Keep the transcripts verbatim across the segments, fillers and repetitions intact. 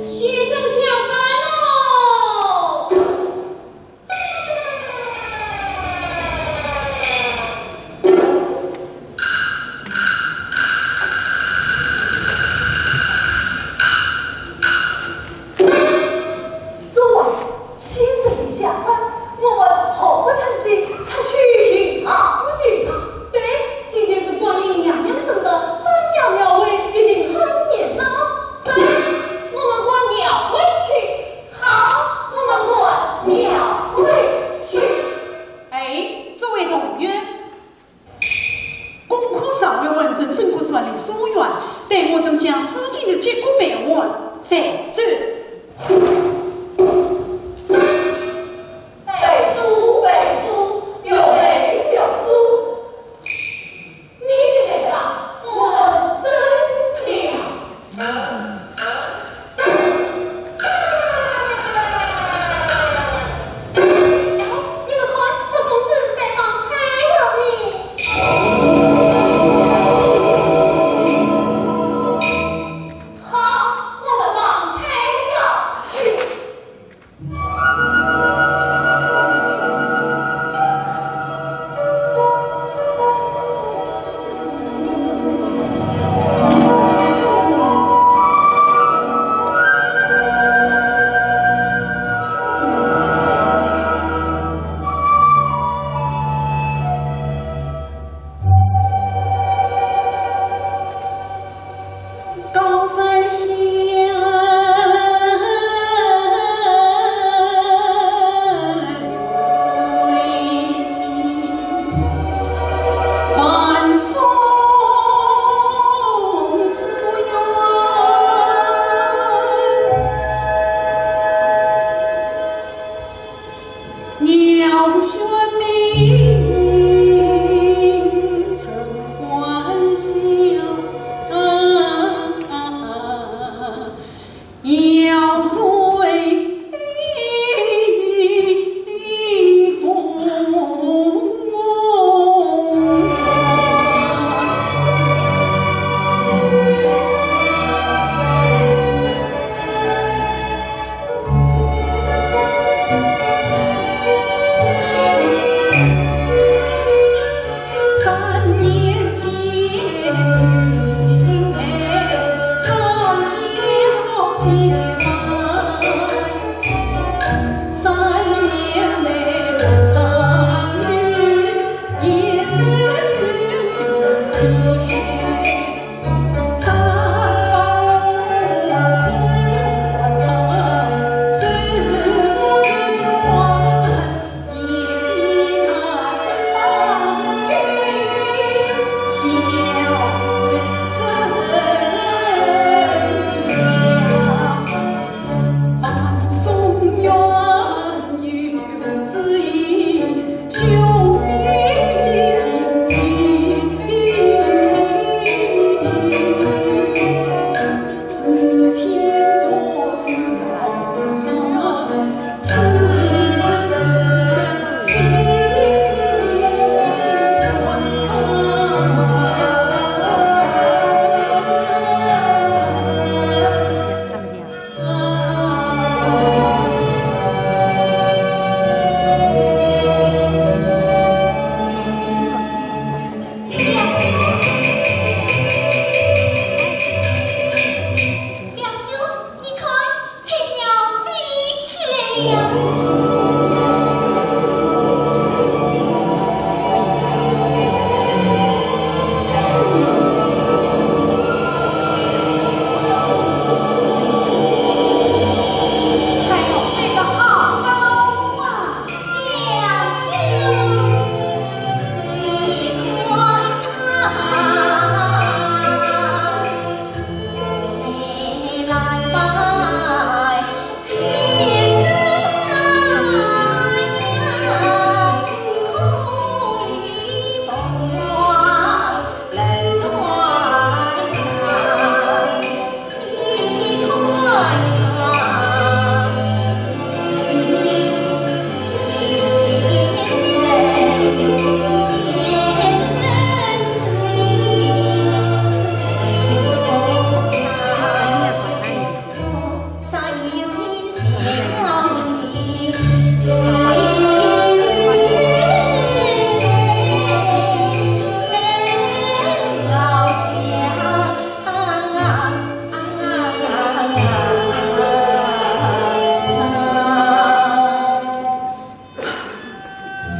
先生下山喽！ 诸位，先生已下山，我们何不趁机出去游荡游荡？对，今天是观音娘娘生日，山下庙会一定很热闹。走，我们往庙会去。好，我们往庙会去。哎，诸位同学， 功课尚未完成，怎可算你疏远？待我等将事情的结果办完再走。备书，备书，预备，预书。你去选吧，我们走了。 哎，你们看，这种子在放菜了呢。好，我们放菜了。去。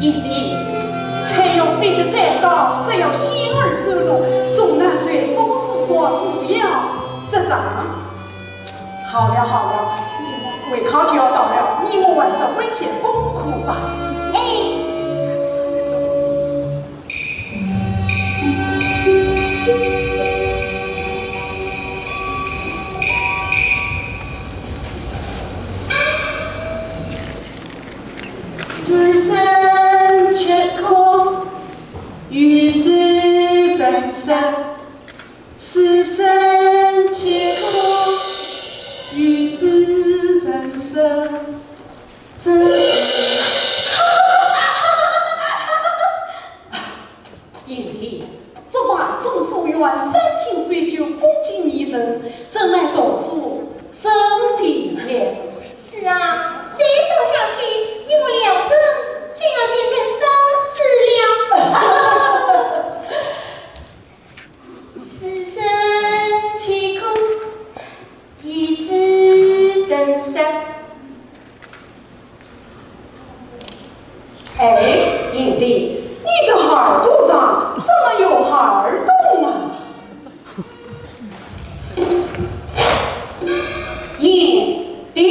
贤弟，彩云飞得再高，只要险而受落，总难随风似箭，无要则上。好了好了，会考就要到了，你我还是温习功课吧。哎。 贤弟，昨晚送书院，山清水秀，风景宜人，怎奈读书生地也。是啊，谁说下去，你我两人竟要变成双子了。 哎，贤弟，你这耳朵上怎么有耳洞啊？贤弟。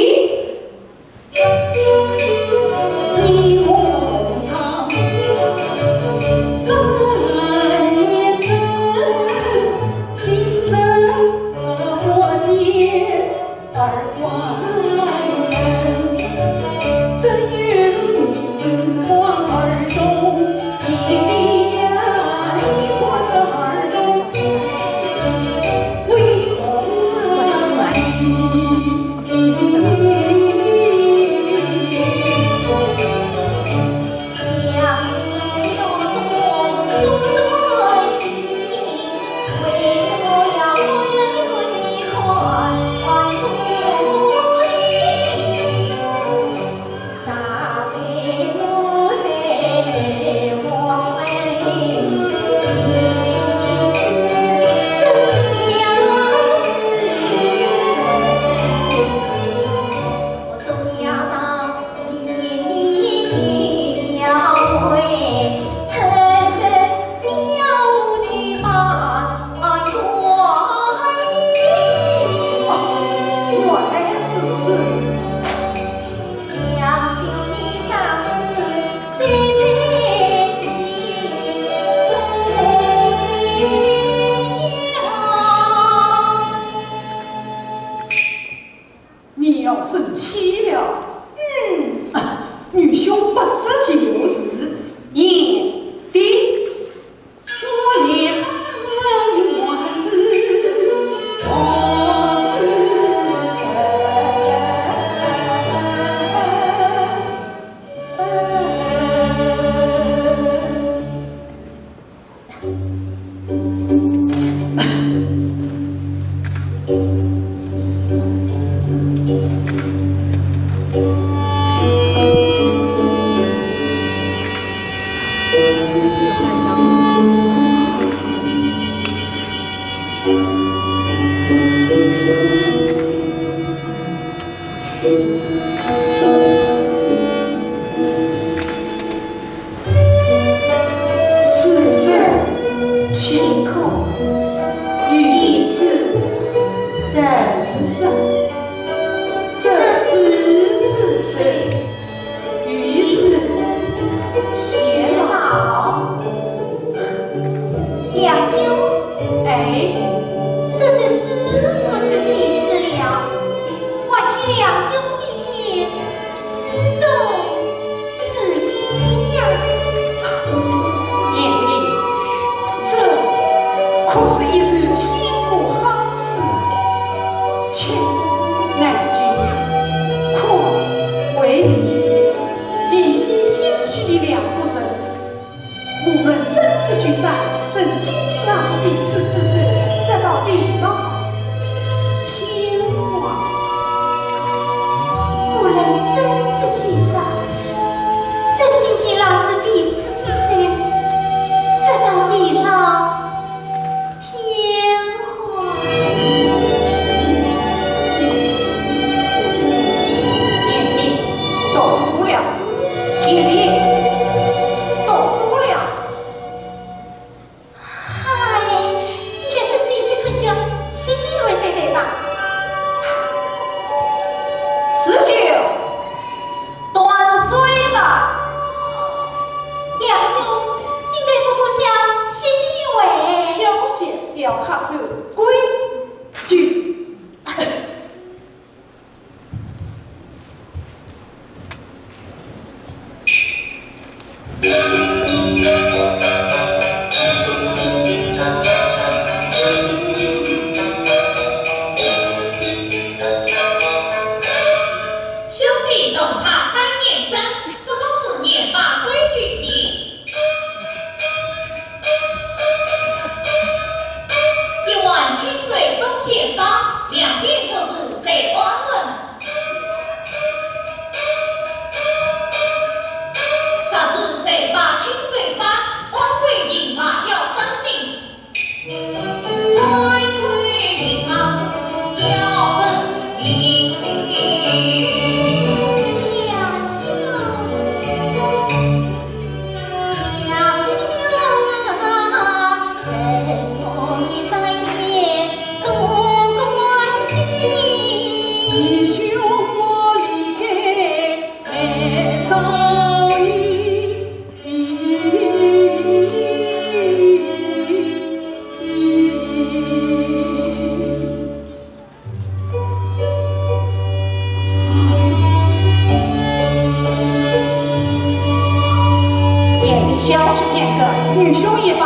小息片刻，愚兄已把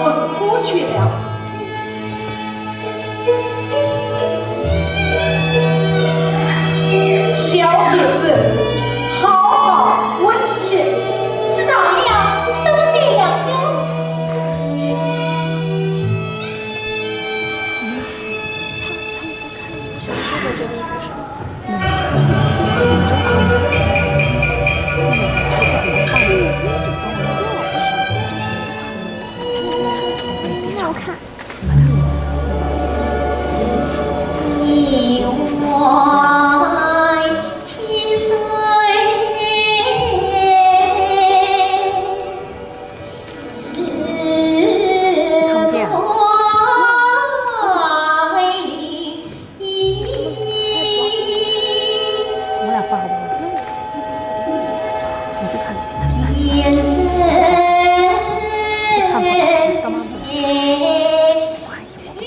文武去了。小雪子，好好温习。知道了，多谢杨兄。 我们俩画好不好？你去看。你看吧，干嘛？画一下，我不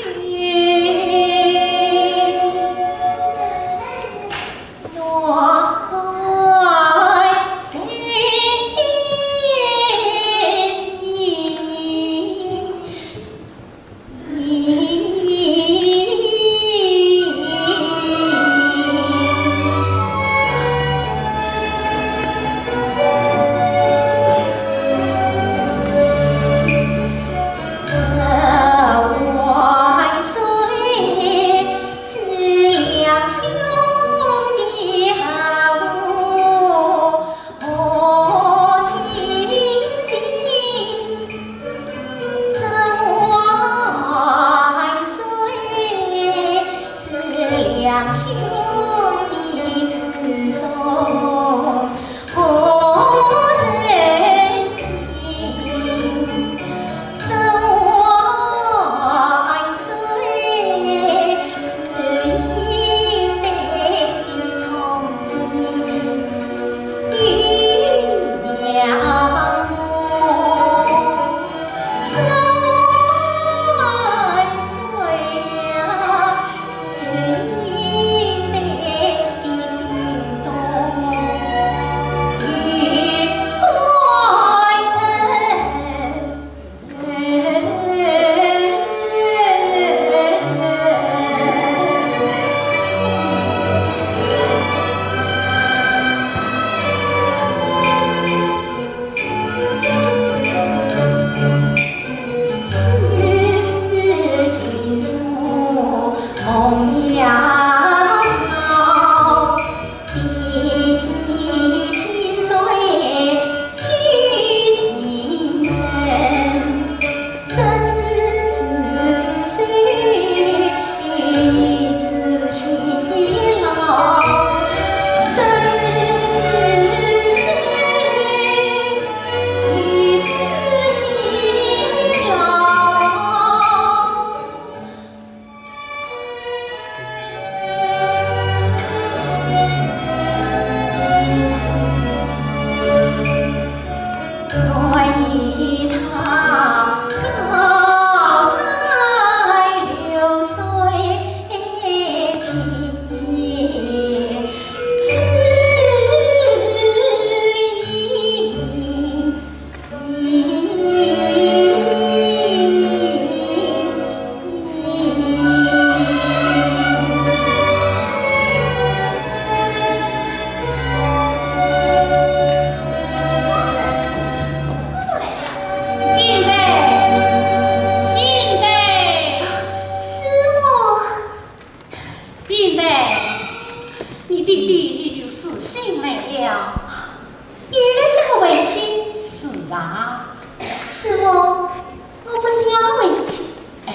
看。应德，应德。师母。 应德，你爹爹已经死心来了。有了这个回亲？是啊。师母，我不想回去。哎，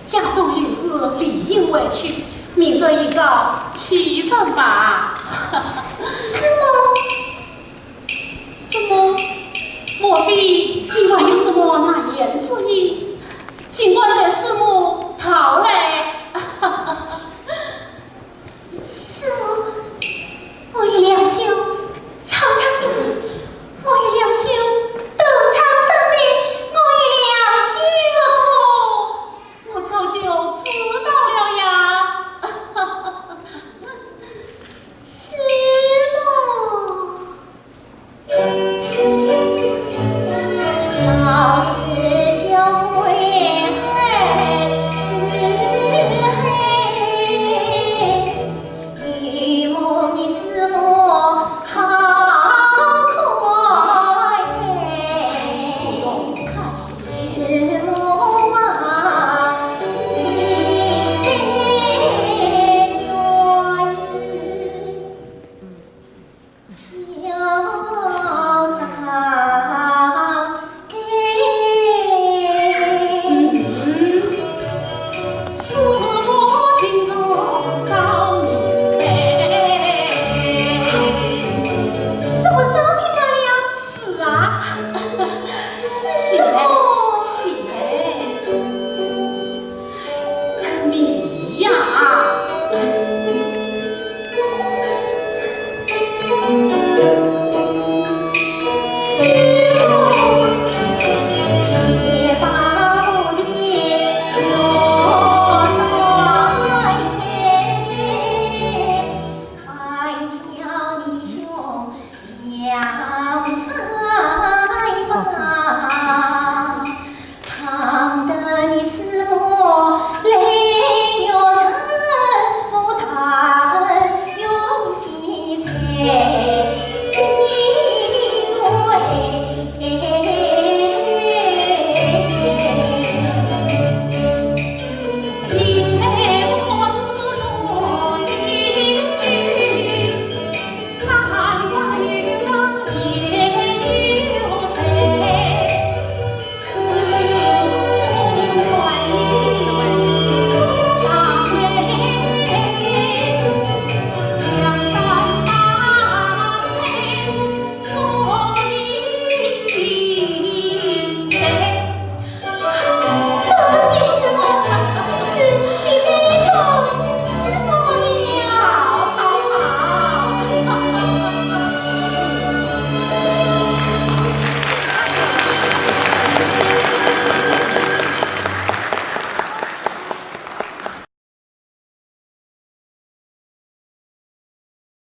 家中有事理应回去，明日一早起身吧。师母。 怎么？莫非你还有什么难言之隐？尽管对师母道来。师母，我与梁兄吵架去了，我与梁兄斗吵伤心，我与梁兄。我早就知道了呀。师母。起来，起来，你呀！